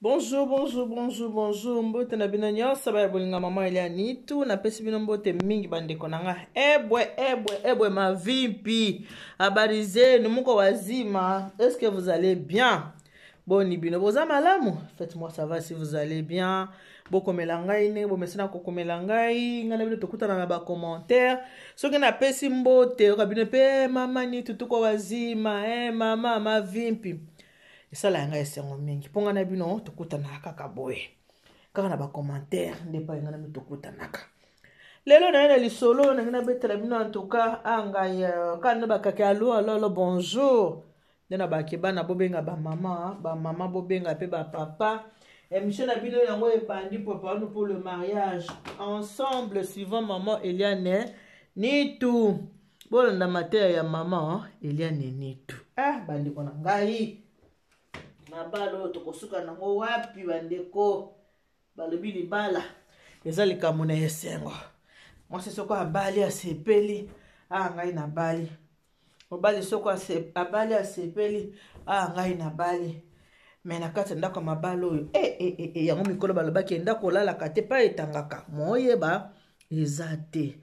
Bonjour, bonjour, bonjour, bonjour. Mbote na bino nyonso baya bolinga mama Elia Nitu. Napesi bino mbote mingi bandeko na nga. Ebwe, ebwe, ebwe mavimpi. Habari zenu, muko wazima. Est-ce que vous allez bien? Boni bino boza malamu? Faites-moi savoir si vous allez bien. Bokomela ngai ndenge bomesana kokomela ngai. Ngai na bino tokutana na ba commentaire. Soki napesi mbote, yoka bino pe mama Nitu tuko wazima. Eh mama mavimpi. Esala ya ngai esengo mingi mpo ngai na bino tokutanaka kaka boye kaka na bacommentaire nde epai ngai na bino tokutanaka lelo naye na lisolo nangi nabetela bino antuka a ngai eh, kaka nde bakaki alo alo alo bonjour nde na bake bana bobenga bamama bamama bobenga mpe bapapa émission na bino yango ebandi préparons pour le mariage ensemble suivant maman Eliane Nitu Bolanda mateya ya mama Eliane Nitu. Ah, bandeko na ngai, mabala oyo tokosuka nango wapi bandeko? Balobi libala eza likambo na esengo. Mwasi soko abali asepeli, ah ngai nabali. Mobali soko abali asepeli, ah ngai nabali. Me na kati ya ndako ya mabala oyo eh, eh, eh, eh, yango mikolo balobaki ndako olalaka te pa etangaka moyeba eza te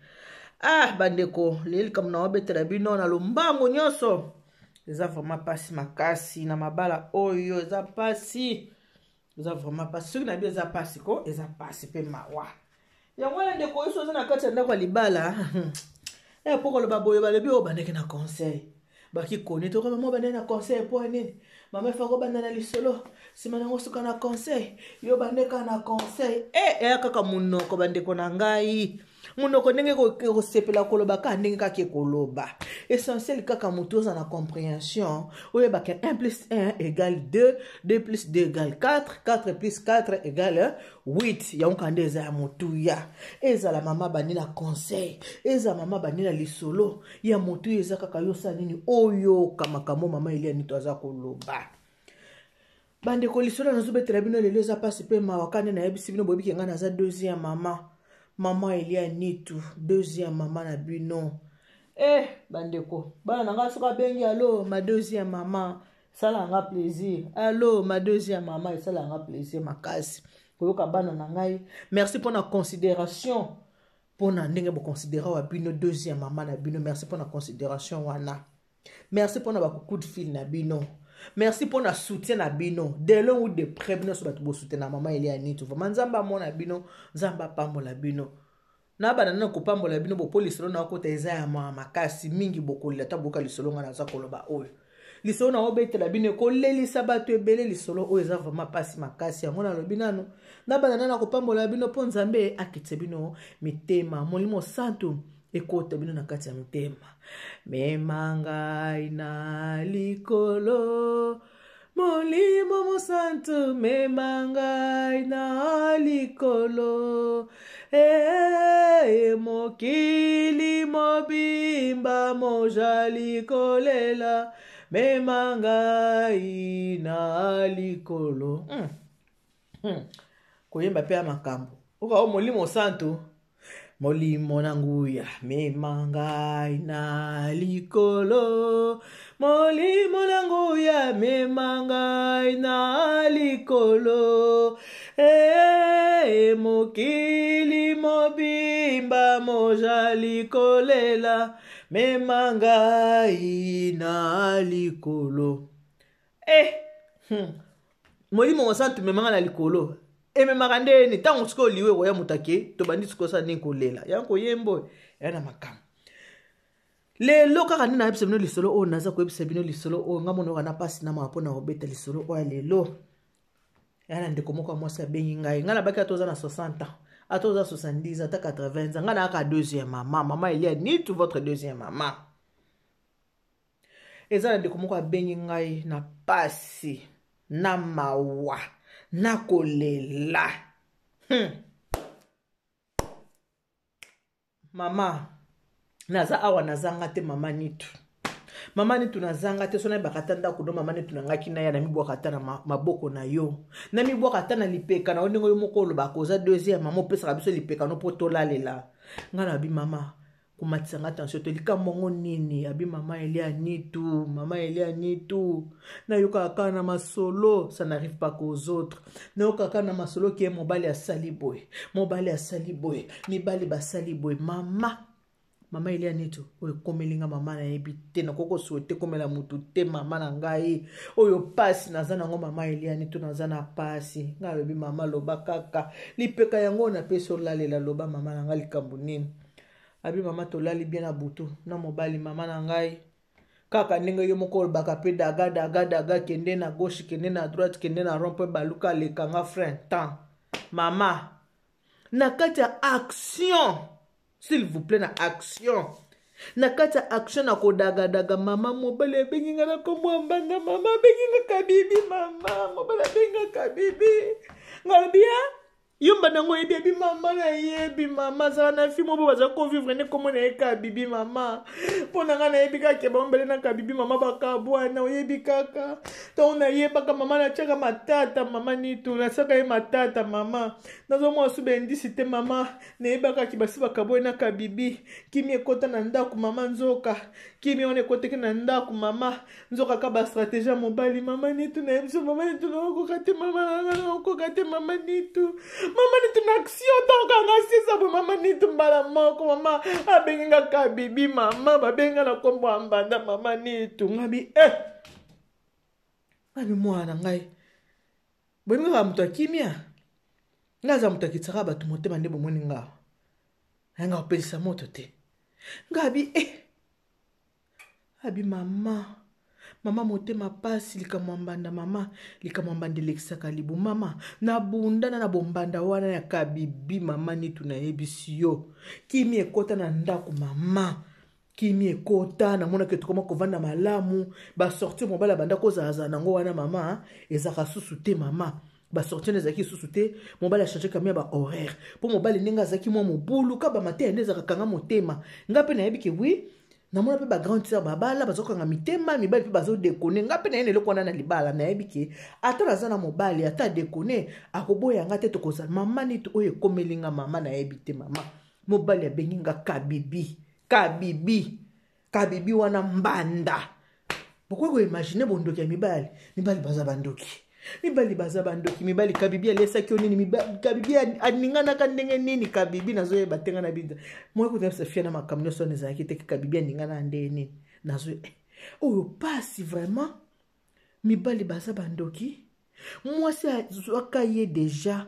ah bandeko lelo likambo na obetela bino na lombango nyonso eza vraiment mpasi makasi na mabala oyo eza mpasi eza vraiment mpasi soki na bi eza mpasi ko eza mpasi mpe mawa yango wana ndeko oyo oza na kati ya ndako ya libala e mpo koloba boye balobi oyo bandeki na conseil bakikoni toka mama obanda na conseil mpo ya nini mama efa kobanda na lisolo nsima nango suka na conseil yo bandeka na conseil e eh, eya kaka monoko bandeko na ngai monoko ndenge ekosepela koloba kaka ndenge kaka ekoloba essentiel kaka moto oza na comprehension oyebaka 1 plus 1 égale 2 2 plus 2 égale 4 4 plus 4 égale 8 yango kaka nde eza ya motuya ezala mama bandi na conseil ezala mama bandi na lisolo ya motuya eza kaka yo osala nini oyoka makambo mama Elia Nito aza koloba bandeko lisolo nazobetela bino lelo eza mpasi mpe mawa kande nayebisi bino boyebi ke ngai naza deuxième mama mama Elia Nitu deuxième mama na bino eh bandeko bana na ngai soki abengi alo ma deuxième mama esala nga plaisir allo ma deuxième mama esala nga plaisir makasi koyoka bana na ngai merci mpona considération mpona ndenge boconsidera wa bino deuxième mama na bino merci mpona considération wana merci mpona bacoup de fil na bino merci mpona soutien na bino de loin ou de près bino nyonso bato bosoutena mama Elia Nitu vraiment nzambe amona bino nzambe apambola bino nabanda nano kopambola bino bopo lisolo na okota eza ya mawa makasi mingi bokolela ntango boyoka lisolo ngai naza koloba oyo lisolo na obetela bino ekolelisa bato ebele lisolo oyo eza vraiment mpasi makasi yango nalobi nano nabanda nano kopambola bino mpo nzambe akitisa bino mitema molimo santu ekota bino na kati ya mitema mema ngai na likolo Molimo mosantu mema ngai na likolo e mokili mobimba mojali kolela mema ngai na likolo mm. Hmm. Koyemba mpe ya makambo oka o molimo santu molimo na nguya mema ngai na likolo molimo na nguya mema ngai na likolo e mokili mobimba mozali kolela mema ngai na likolo eh, hmm. Molimo mosantu memanga na likolo ememaka ndeni ntango sikoyo liwa ekoya moto ake tobandi sikoyo sala ndenge kolela yango koyemba oyo eya na makambo lelo kaka nde nayebisa bino lisolo oyo naza koyebisa bino lisolo oyo nga mona oyo na mpasi na mawa mpo na kobeta lisolo oyo ya lelo ya na ndeko moko ya mwasi abengi ngai ngai nabaki ata oza na 60 ans ata oza 70 ata 80 ans ngai nayaka deuxième mama mama Elia Nitu votre deuxième mama eza na ndeko moko abengi ngai na pasi na mawa na kolela hmm. Mama naza awa nazanga te mama Nitu mama Nitu nazanga te so nayebaka ata ndako no mama Nitu nangaki na ya namibwaka ata na maboko na yo namibwaka ata na lipeka na yo ndenge yo moko olobaka oza deuxième mama opesaka biso lipeka no mpo tolalela ngai nabi mama. Komatisa nga tension te. Likambo yango nini? Abi mama Elia Nitu, mama Elia Nitu, nayokaka kaka na masolo, ça n'arrive pas qu'aux autres. Nayokaka kaka na masolo ke mobali asali boye, mobali asali boye, mibali basali boye. Mama, mama Elia Nitu, oyo ekomeli nga mama nayebi te, nakoki kosouhaite komela motu te mama na ngai. Oyo pasi naza nango mama Elia Nitu, naza na pasi. Ngai alobi mama loba kaka lipeka yango napesi olalela, loba mama na ngai likambo nini? Abi mama tolali bien na butu na mobali mama na ngai, kaka ndenge yo moko olobaka mpe daga daga daga, kende na gauche, kende na droite, kende na rond point, baluka aleka nga frein temps mama na kati ya action, s'il vous plaît, na action, na kati ya action na kodagadaga mama, mobali abengi nga na kombo ya mbanda. Mama abengi nga kabibi, mama mobali abengi nga kabibi. Ngalobi ya yo mbanda yango oyebi? Yebi mama, nayebi mama, azala na fi moko baza kovivre nde kombo na ye kabibi mama. Mpo na ngai nayebi kaka ke bambele na kabibi mama bakabwana. Oyebi kaka ntango nayebaka mama, natiaka matata mama Nitu, natiaka ye matata mama, nazomona su bendisi te mama. Nayebaka ki basi bakaboyi na kabibi, kimi ekota na ndako mama. Nzoka kimi wana ekotaki na ndako mama, nzoka ka bastratégie ya mobali mama Nitu. Nayebi so mama Nitu, naokoka te mama nanga, naokoka te mama Nitu, mama Nitu na action ntango kanga sisa boye mama Nitu, mbala moko mama abengi nga kabibi mama, babengi nga na nkombo ya mbanda mama Nitu. Ngabi eh, ngabi mwana na ngai, boyebi kaka moto ya kimia, ngai aza moto akitisaka bato motema nde bomoni nga nanga kopelisa moto te. Ngabi eh, abi mama, mama motema pasi, likambo ya mbanda mama, likambo ya mbanda elekisaka libu mama. Nabundana na bombanda wana ya kabibi mama Nitu, nayebisi yo kimi ekota na ndako mama, kimi ekota, namonaki tokoma kovanda malamu. Basortir mobali abanda kozalazala nango wana mama, ezalaka susu te mama, basortie nde ezalaki lisusu te. Mobali achange kami ya bahoraire mpo mobali ndenge azalaki mwa mobulu ka bamateya nde ezalaka kanga motema. Nga mpe nayebi ke wi, namona mpe bagrande sœur babala bazokanga mitema, mibali mpe bazodekone. Nga mpe naye na eloko wana na libala, nayebi ke ata naza na mobali, ata adekone, akoboya nga te, tokozala mama Niti. Oyo ekomeli nga mama nayebi te mama, mobali abengi nga kabibi, kabibi, kabibi wana mbanda. Bokoki koimagine bondoki ya mibali. Mibali baza bandoki, mibali baza bandoki, mibali. Kabibi alesaki yo nini? Kabibi aninganaka ndenge nini? Kabibi nazoyeba te. Nga na binza moye kuta yebisa fia na makambo nyonso wana ezalaki te. Kabibi aningana ndenge nini? Nazo oyo pasi vraiment. Mibali baza bandoki. Mwasi azwaka ye deja,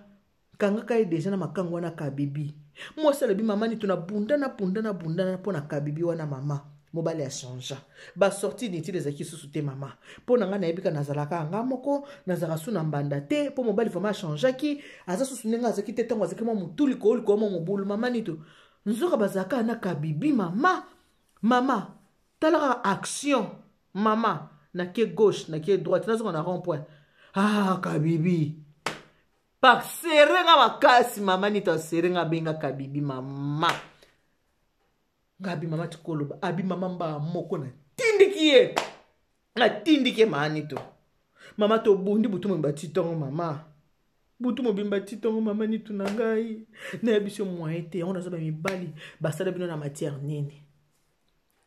kangaka ye deja na makango wana kabibi. Mwasi alobi mama Nitu, nabundana bundana bundana mpo na kabibi wana mama, mobali achangea basorti inutile ezalaki lisusu te mama. Mpo na ngai nayebi ka nazalaka nga moko, nazalaka su na mbanda te, mpo mobali vraiment achangeaki, aza susu ndenge azalaki te ntango azalaki mwa motu likolo likolo mwa mobulu mama Nitu. Nzoka bazalaka na kabibi mama. Mama tala kaka action mama, nake gauche, nake droite, nazonga na rond point, ah kabibi pasere nga makasi mama Nito, asere nga, abenga kabibi mama. Ngabi mama tikoloba, abi mama mbaa moko natindiki ye, natindiki ye mama Nito. Mama tobundi butu mobimba ti ntongo mama, butu mobimba ti ntongo mama Nitu na ngai. Nayebi so moyen te yango naza. Bamibali basala bino na matière nini?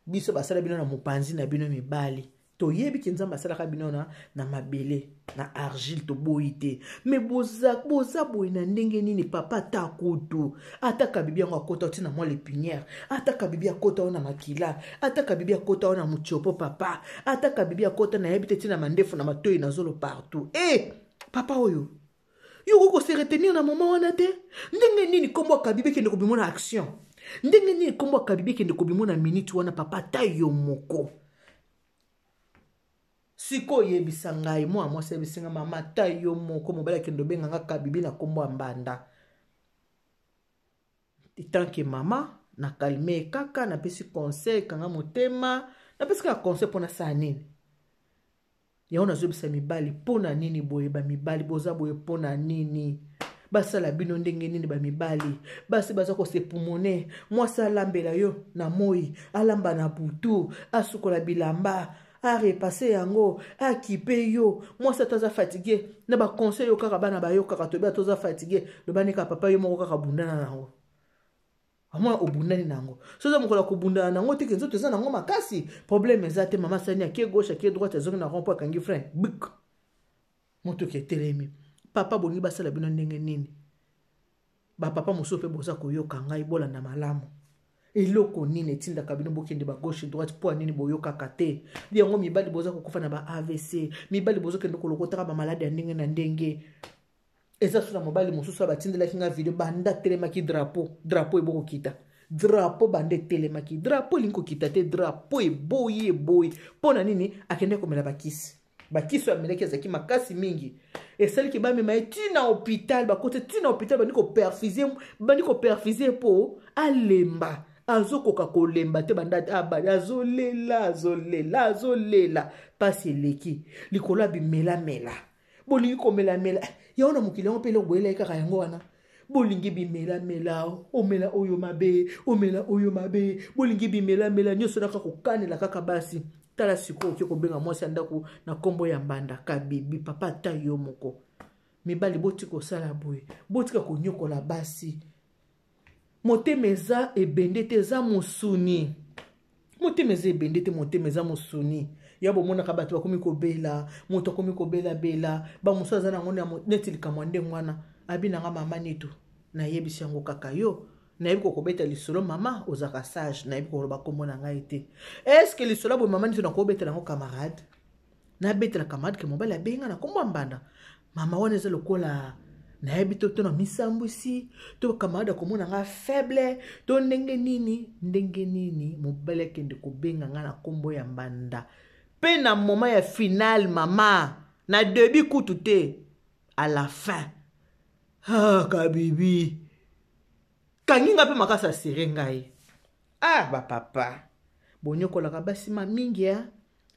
Biso basala bino na mopanzi na bino mibali, toyebi ke Nzambe asalaka bino na mabele, na argile, toboyi te. Me boza, boza boye na ndenge nini papa? Ata kutu ata kabibi yango akota ntina mwa lepinière, ata kabibi akota oyo na makila, ata kabibi akota oyo na mutiopo papa, ata kabibi akota nayebi te ntina mandefu na matoi na zolo partout. E papa oyo yo okoki kose retenir na moment wana te? Ndenge nini nkombo ya kabibi ekende kobima na action? Ndenge nini nkombo ya kabibi ekende kobima na minute wana papa? Ata yo moko sikoyo oyebisa ngai. Mwana mwasi ayebisi nga mama, ata yo moko mobali akende obenga nga kabibi na nkombo ya mbanda. Tant que mama na calme kaka, napesi conseil, kanga motema, napesi kaka conseil mpo nasala nini? Yango nazobisa mibali, mpo na nini boye? Bamibali boza boye mpo na nini? Basala bino ndenge nini bamibali? Basi baza kosepumone. Mwasi alambela yo na moi, alamba na butu, asukola bilamba, arepasse yango, akipe yo. Mwasi ata aza fatigue, na baconseil yo kaka bana bayokaka, toyebi ata oza fatigue, lobani kaka papa yo moko kaka bundana nango. Amona obundani na yango. So eza mokolo ya kobundana na yango te ke nzoto eza na yango makasi, problème eza te. Mama asali ake gauche, ake droite, azongi na rond point, akangi frein, bik, motoki etelemi. Papa, bolingi basala bino ndenge nini? Bapapa mosusu mpe boza koyoka ngai, bolanda malamu. Eloko nini etindaka bino bokende ba gauche droite? Mpo ya nini boyokaka te yango? Mibali boza kokufa na ba AVC, mibali bozokende kolokotaka bamaladi ya ndenge na ndenge. Eza so na mobali mosusu oyo batindelaki nga video, banda atelemaki drapeau, drapeau ebokokita, drapeau banda etelemaki, drapeau elingi kokita te, drapeau eboyi, eboyi. Mpo na nini? Akende komela bakisi. Bakisi oyo amelaki ezalaki makasi mingi, esaliki bamema ye ntina hôpital. Bakoti ntina hôpital, bandi koperfuse, bandi koperfuse mpo alemba. Azokoka kolemba te, banda azolela, azolela, azolela, mpasi eleki likolo ya bimelamela. Bolingi komelamela yango na mokili yango mpe eloko boyelaki kaka yango wana. Bolingi bimelamela, omela oyo mabe, omela oyo mabe, bolingi bimelamela nyonso naka kokanela kaka basi. Tala sikoyo, oke kobenga mwasi ya ndako na nkombo ya mbanda kabibi. Papa, ata yo moko. Mibali, botika kosala boye, botika konyokola basi. Motema eza ebende te, eza mosuni. Motema eza ebende te, motema eza mosuni. Ya bomonaka bato bakomi kobela, moto akomi kobelabela, bamosusu aza nango neti likambo ya ndenge wana. Abi nanga mama Nitu, nayebisi yango kaka yo, nayebi kokobeta lisolo. Mama ozalaka sage, nayebi koloba nkombo na ngai te. Estce lisolo boye, mama Nitu, nakobetela yango camarade, nabetela camarade ke mobali abenga na nkombo ya mbanda? Mama, wana eza lokola nayebi to na misambwisi to camarade akomona nga faible to ndenge nini. Ndenge nini mobali akende kobenga nga na nkombo ya mbanda, mpe na moment ya finale, mama, na début kutu te, à la fin? Ah, kabibi kangi nga mpe makasi, asere ngai. Ah, bapapa bonyokolaka basi ma mingi. Ya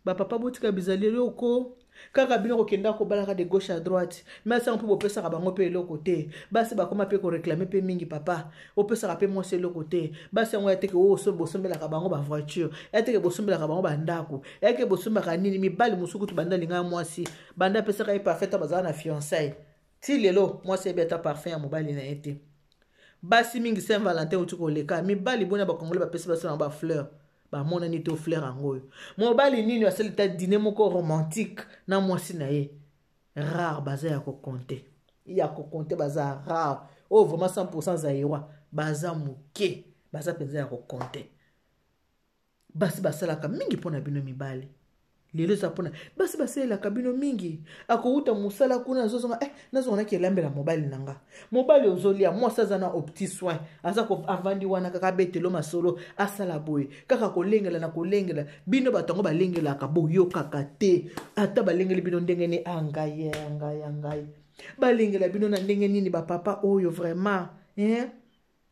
bapapa, botika bizaleli oko kaka bino kokenda kobalaka de gauche à droite. Mais asango mpe bopesaka bango mpe eloko te. Basi bakoma mpe koréclamer mpe mingi. Papa, opesaka mpe mwasi eloko te. Basi yango ya teke oyo bosombelaka bango bavoiture, ya teke bosombelaka bango bandako, ya ke bosombelaka nini. Mibali mosusu kutu banda alinga mwasi, banda apesaka ye parfum ta bazala na fiançaille, ti lelo mwasi ayebi ata parfum ya mobali na ye te. Basi mingi, Saint Valentin outi koleka, mibali boni ya bakongole bapesi basi na bafleur? Bamonani to fleur yango oyo. Mobali nini asali ta dîner moko romantique na mwasi na ye? Rare, baza ya kocompter, ya kocompter, baza rare. Oyo vraiment 100 zaïrois baza moke, baza mpenza ya kocompter. Basi basalaka mingi mpo na bino mibali. Lelo eza mpona basi basalelaka bino mingi. Akowuta mosala kuna, azozonga, nazonga naki elambela mobali na nga. Mobali ozolia, mwasi aza na au petit soin, aza avandi wana kaka, abetelo masolo, asala boye kaka kolengela na kolengela bino. Bato yango balengelaka, boyokaka te. Ata balengeli bino ndenge nini, angai angai angai, balengela bino na ndenge nini, bapapa oyo vraiment, eh?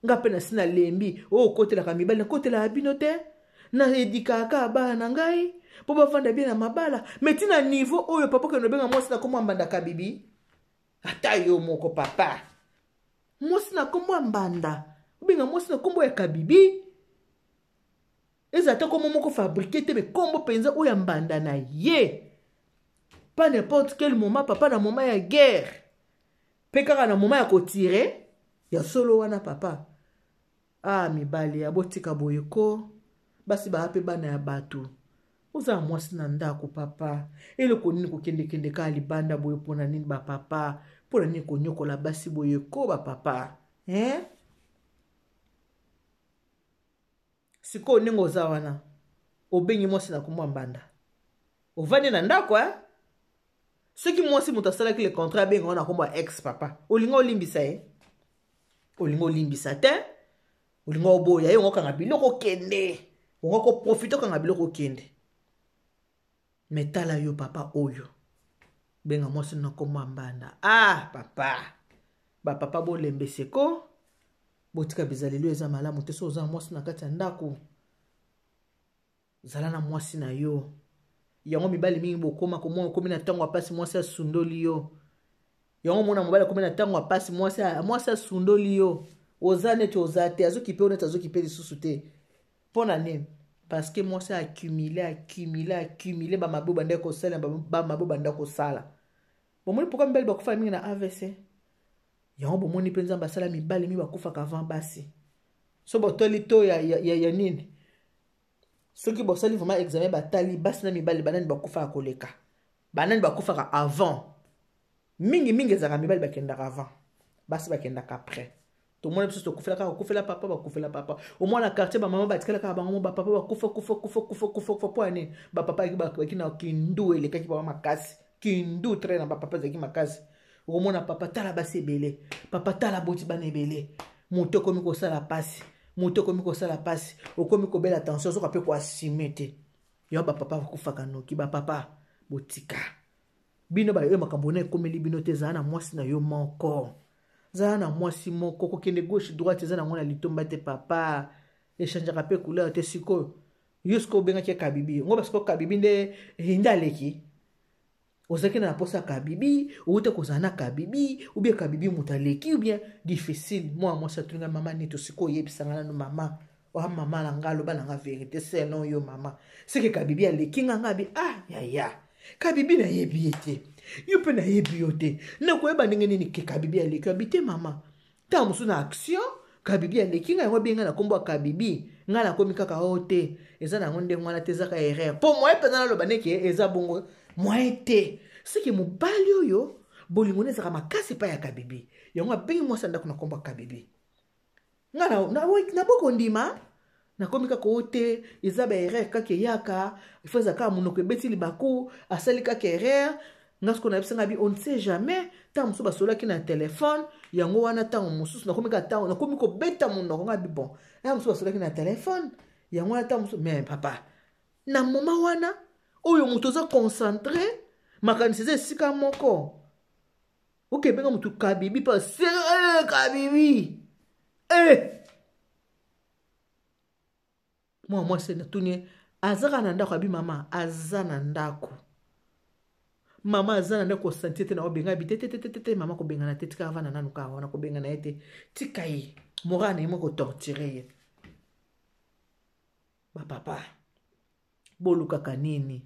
Nga mpe nasi nalembi oyo okotelaka mibali, nakotelaka bino te. Naedikaka kaka bana na ngai mpo bavanda bien na mabala. Mais ntina niveau oyo, papa, okende obenga mwasi na kombo ya mbanda kabibi, ata yo moko papa, mwasi na kombo ya mbanda, obenga mwasi na kombo ya kabibi, eza ata kombo moko fabriqué te, mais kombo mpenza oyo ya mbanda na ye. Pas n'importe quel moment, papa, na moment ya guerre mpe kaka na moment ya kotirer ya solo wana, papa. Ah, mibali ya botika boye ko. Basi baya mpe bana ya bato. Oza na mwasi na ndako, papa, eloko nini kokendekende kaka libanda boye? Mpona nini, bapapa? Mpona nini konyokola basi boye ko, bapapa, hein? Sikoyo ndenge oza wana, obengi mwasi na kombo ya mbanda, ovandi na ndako, eh? Soki mwasi moto asalaki le contrat, abenga wana kombo ya ex, papa, olinga olimbisa ye? Olinga olimbisa te, olinga oboya ye, onga okanga biloko okende, onga koprofiter, okanga biloko okende. Mais tala yo, papa oyo benga mwasi na kombo ya mbanda. Ah papa, bapapa bolembese ko, botika bizaleli oyo eza malamu te. So oza na mwasi na kati ya ndako, zala na mwasi na yo. Yango mibali mingi bokoma komona okomi na ntango ya mpasi, mwasi asundoli yo. Yango omona mobali akomi na ntango ya mpasi, mwasi asundoli yo, oza neti oza te, azokipe yo neti azokipe lisusu te. Mpo na nini? Parce que mwasi accumule, accumule, accumule bamabe oyo bandaki kosala, bamabe oyo bandaki kosala. Bomoni pourquoi mibali bakufa mingi na AVC? Yango bomoni mpe Nzambe asala mibali mingi bakufaka avant basi. So botali to ya, ya, ya, ya nini, soki bosali vraiment examen, batali basi na mibali, banani bakufaka koleka, banani bakufaka avant. Mingi mingi ezalaka mibali bakendaka avant, basi bakendaka après. Tomona biso tokufela kaka, kokufela papa, bakufela papa. Omwana quartier, bamama batikala kaka bango, bapapa bakufa kufa kufa kufa kufa kufa. Mpo ya nini? Bapapa baki na kindu, elekaki bango makasi, kindu tre na bapapa ezalaki makasi. Okomona papa tala basi ebele, papa tala boti bana ebele, moto ekomi kosala pasi, moto ekomi kosala pasi, okomi kobela tension, ozoka mpe koassume te. Yo bapapa bakufaka noki. Bapapa botika bino bayo makambo na ekomeli bino te. Ezala na mwasi na yo moko, zala na mwasi moko. Kokende gauche droite eza nango na litomba te. Papa echangeaka mpe couleur te. Sikoyo yo sikoyo obengaki kabibi ngo, basikoyo kabibi nde nde aleki. Ozalaki na posa kabibi, outa kozala na kabibi, ou bien kabibi moto aleki, ou bien difficile. Mwana mwasi atuninga mama nito, sikoyo oyebisanga nano mama wa mama na nga, aloba na nga vérité selon yo mama, seke kabibi aleki nga. Nga bi ah yaya, kabibi nayebi ye te, yo mpe nayebi yo te, nakoyeba ndenge nini ke kabibi aleki? Abi te mama, ntango mosusu na action kabibi aleki ngai, yango abengi ngai na nkombo ya kabibi, ngai nakomi kaka o te. Eza na yango ndenge wana te, ezaka erreur mpo moye mpenza naloba neke eza bongo moye te. Seke mobali oyo bolingo ne ezalaka makasi epai ya kabibi, yango abengi mwasi ya ndako na nkombo ya kabibi. Ngai nabokondima, nakomi kaka o te, eza ba erreur kaka eyaka, ifo eza kaka monoko ebeti libaku, asali kaka erreur. Nga sikoyo nayebisa nga bi on ne sait jamais, ntango mosusu basololaki na telefone, yango wana ntango mosusu nakomi kaka, ntango nakomi kobeta monoko nga bi bon, ntango mosusu basololaki na telefone, yango wana ntango mosusu. Mais papa, na moma wana oyo moto oza concentré, makanisi eza esika moko, okebenga motu kabibi mpa sere kabibi eh! Mwana mwasi natuni ye, azaka na ndako? Abi mama aza na ndako, mama aza na ndako. Kosanti te na obenga bi te te te te te, mama kobengana te, tika avanda nanu kaka wana, kobengana ye te, tika ye moral na ye moko torture ye. Bapapa bolukaka nini?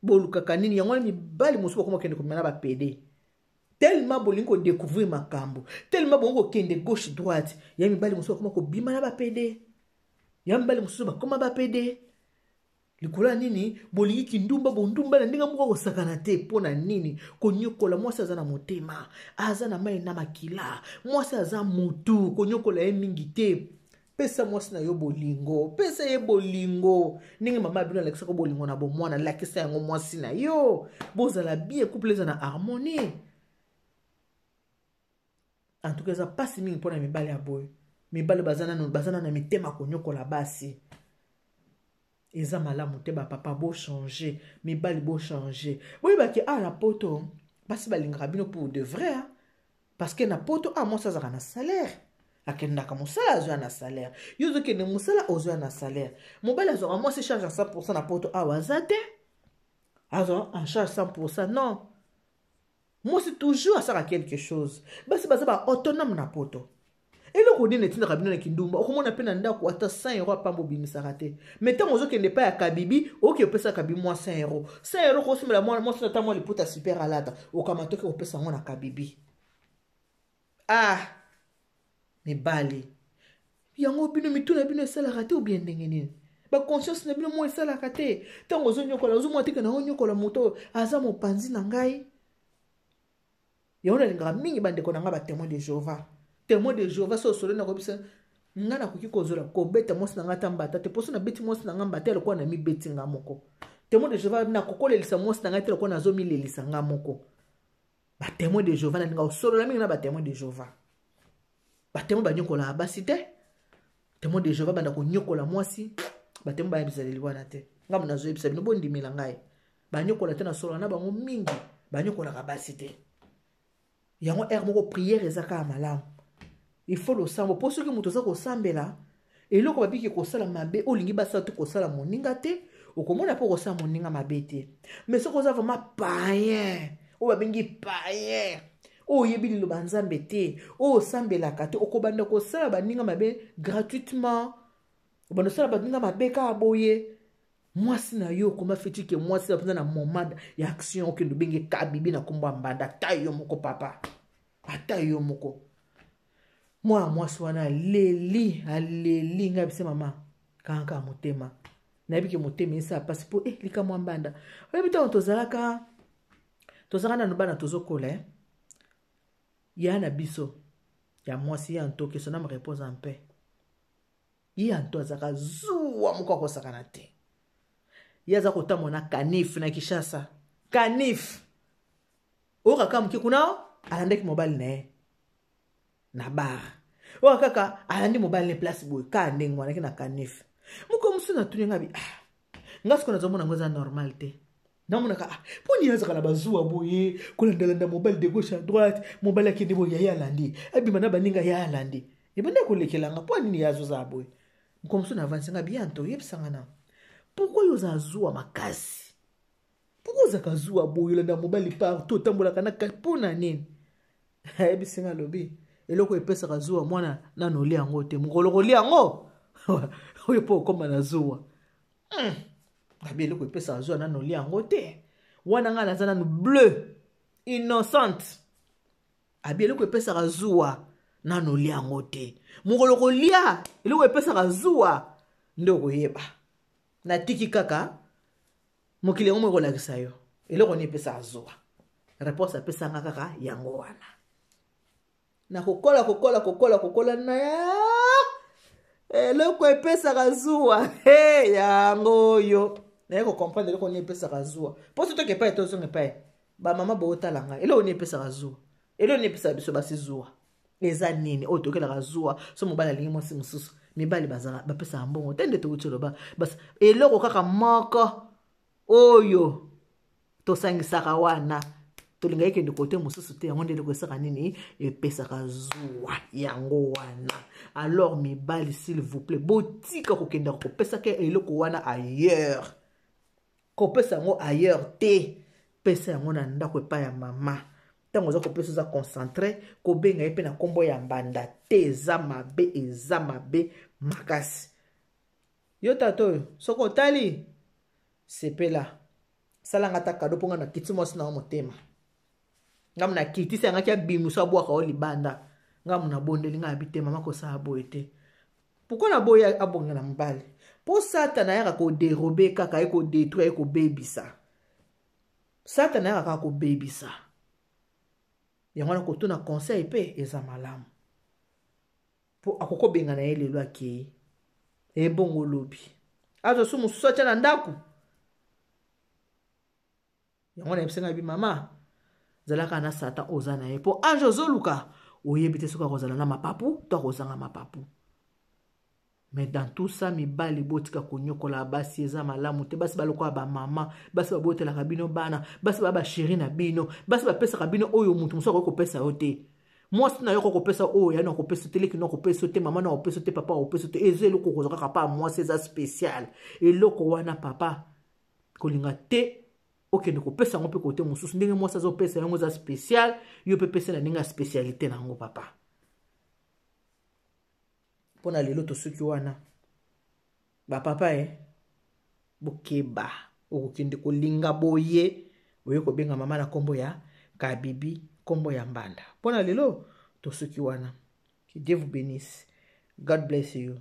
Bolukaka nini? Yango wana mibali mosusu bakoma kokende komema na bapede, tellement bolingi kodécouvrir makambo, tellement bolingi kokende gauche droite. Ya mibali mosusu bakoma kobima na bapede, ya mibali mosusu bakoma bapede likolo ya nini? Bolingi kindumba, bondumba na ndenge moko kosakana te. Mpo na nini konyokola mwasi? Aza na motema, aza na mai na makila, mwasi aza motu, konyokola ye mingi te. Pesa mwasi na yo bolingo, pesa ye bolingo ndenge mama ya bino alakisaka bolingo na bomwana, lakisa yango mwasi na yo, bozala bien, couple eza na harmonie. En tout cas eza mpasi mingi mpona mibali ya boye. Mibali baza nano na mitema konyokola basi, eza malamu te. Bapapa bochange, mibali bochange, boyebaki awa na poto basi balingaka bino pour de vrai, hein? Parce que na poto awa mwasi azalaka na salaire, akendaka mosala, azwa na salaire. Yo ozokende mosala, ozwa na salaire. Mobali azwaka mwasi charge ya 100 na poto awa aza te, azwa en charge 100, non. Mwasi toujours asala quelque chose. Basi baza baautonome na poto. Eloko nini etindaka bino na kindumba? Okomona mpe na ndako ata 100 euro apamba obimisaka te, mais ntango ozokende epai ya kabibi, okoki opesa kabibi mwa 100 euro, 100 euro kosomela mwasi ata mwa liputa super alata, okamata oke kopesa yango na kabibi. Ah mibali yango bino mituna bino esalaka te obie ndenge nini? Baconscience na bino mwa esalaka te? Ntango ozonyokola, ozomona teke na onyokola moto oyo aza mopanzi na ngai. Yango nalingaka mingi bandeko na ngai batémoin de Jéhovah. Témoin de Jéhovah, so osolo nakobisa ngai, nakoki kozwela kobeta mwasi na ngai ata mbata te, mposo nabeti mwasi na ngai mbata ya lokola namibeti nga moko. Témoin de Jéhovah, nakokolelisa mwasi na ngai te lokola nazomilelisa nga moko. Batémoin de Jéhovah, nalinga kosolola mingi na batémoin de Jéhovah. Batémoin banyokolaka basi te. Témoin de Jéhovah banda konyokola mwasi, batémoin baya bizaleli wana te. Ngambo nazoyebisa bino, bondimela ngai, banyokola te. Nasolola na bango mingi, banyokolaka basi te. Yango heure moko prière eza kaka malamu, il faut losambo, mpo soki moto aza kosambela, eloko babiki kosala mabe olingi basala te, kosala moninga te, okomona mpo kosala moninga mabe te. Mais soki oza vraiment païen, oyo babengi païen, oyo oyebi liloba Nzambe te, oyo osambelaka te, okobanda kosala baninga mabe gratuitement, obanda kosala baninga mabe kaka boye. Mwasi na yo okoma fetike, mwasi mpenza na moment ya action, okende obenge kabibi na nkombo ya mbanda. Ata yo moko papa, ata yo moko. Mwana mwasi wana aleli, aleli. Ngai bise mama, kanga motema. Nayebi ke motema esala mpasi mpo eh, likambo ya mbanda. Oyebi ntango tozalaka tozalaka nanu bana tozokola eh? Ya na biso ya mwasi ya ntoki son ame repose en paix. Ye ya nto azalaka zuwa moko akosakana te. Ye aza kotambola na canif na Kinshasa. Canif. Oyo kaka moke kuna alandaki mobali na ye na bar. Oyo kaka alandi mobali na place boye kaka ndenge wana ke na canif. Moko mosusu natuni nga bi ah nga sikoyo nazomona yango eza normal te. Namonaka ah mpo nini azalaka na bazuwa boye kolandalanda mobali de gauche à droite, mobali akende boye yaye alandi, abima na baninga ye alandi. Ebanda kolekela nga mpo nini ye azozala boye. Moko mosusu na avanse nga bianto oyebisanga na pourquoi yo ozala zuwa makasi? Pourquoi ozalaka zuwa boye olanda mobali partout otambolaka na mpo na nini? Ayebisi nga alobi eloko epesaka zuwa mwana nano olia yango te, mokolo kolia yango oyo mpo okóma na zuwa. Abi eloko epesaka zuwa nano olia yango te, wana ngai naza nanu bleu innocente. Abi eloko epesaka zuwa nano olia yango te, mokolo kolia eloko epesaka zuwa nde okoyeba. Natiki kaka mokili yango moko ekolakisa yo eloko nini epesaka zuwa. Réponse apesanga kaka yango wana. Na kokola kokola kokola kokola na ya eloko epesaka zuwa he yango oyo naye kocomprendre eloko nini epesaka zuwa. Mpo soki toke epai tozonga epai bamama bootala ngai, eloko nini epesaka zuwa, eloko nini epesaka biso basi zuwa eza nini? Oyo tokelaka zuwa so mobali alingi mwasi mosusu, mibali bazala bapesaka mbongo te nde towuti oloba bas eloko kaka moko oyo tosangisaka wana tolinga ekende kote mosusu te, yango nde eloko esaka nini epesaka zuwa yango wana. Alors mibali, s'il vous plaît, botika kokendaka kopesaka eloko wana ailleurs, kopesa yango ailleurs te, pesa yango na ndako epai ya mama. Ntango oza kopesa oza concentré, kobenga ye mpe na nkombo ya mbanda te, eza mabe, eza mabe makasi. Yo tata oyo soki otali sepela, salanga ata kado mpo nga nakiti mwasi na yo motema, ngamu nakitisi yangaki abimuso abwaka yo libanda, ngamu nabondeli ngai abi te mama kosala boye te. Pourquoi naboyi abonga na mobali? Mpo Satana ayaka koderobe kaka, aye kodetruire, aye kobebisa. Satana ayaka kaka kobebisa. Yango wana kotuna conseil mpe eza malamu, mpo akokobenga na ye lelo akei ebongo lobi azwa su mosusu atya na ndako. Yango nayebisi ngai bi mama zalaka na Satan oza na ye, mpo ange ozoluka oyebi te soki akozala na mapapu to akozanga mapapu. Mais dans tout ça, mibali botika konyokola basi, eza malamu te. Basi balokola bamama, basi babotelaka bino bana, basi baa basheri na bino, basi bapesaka bino oyo moto mosusu akoki kopesa yo te. Mwasi na yo akoki kopesa oyo ya na kopesa te, leki na kopesa te, mama na kopesa te, papa akopesa te. Eza eloko okozwa kaka pa mwasi, eza spécial eloko wana. Papa kolinga te okende kopesa yango mpe kote mosusu. Ndenge mwasi azopesa yango eza spécial, yo mpe pesa na ndenge ya spécialité na yango papa. Mpo na lelo tosuki wana bapapa e bokeba, okokende kolinga boye oye kobenga mama na nkombo ya kabibi, nkombo ya mbanda. Mpo na lelo tosuki wana. Que Dieu vous bénisse. God bless you.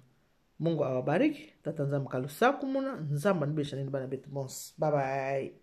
Mungu awabariki. Tata Nzambe kalusaku muna Nzambe anibesha nini bana betu bons. Bye bye.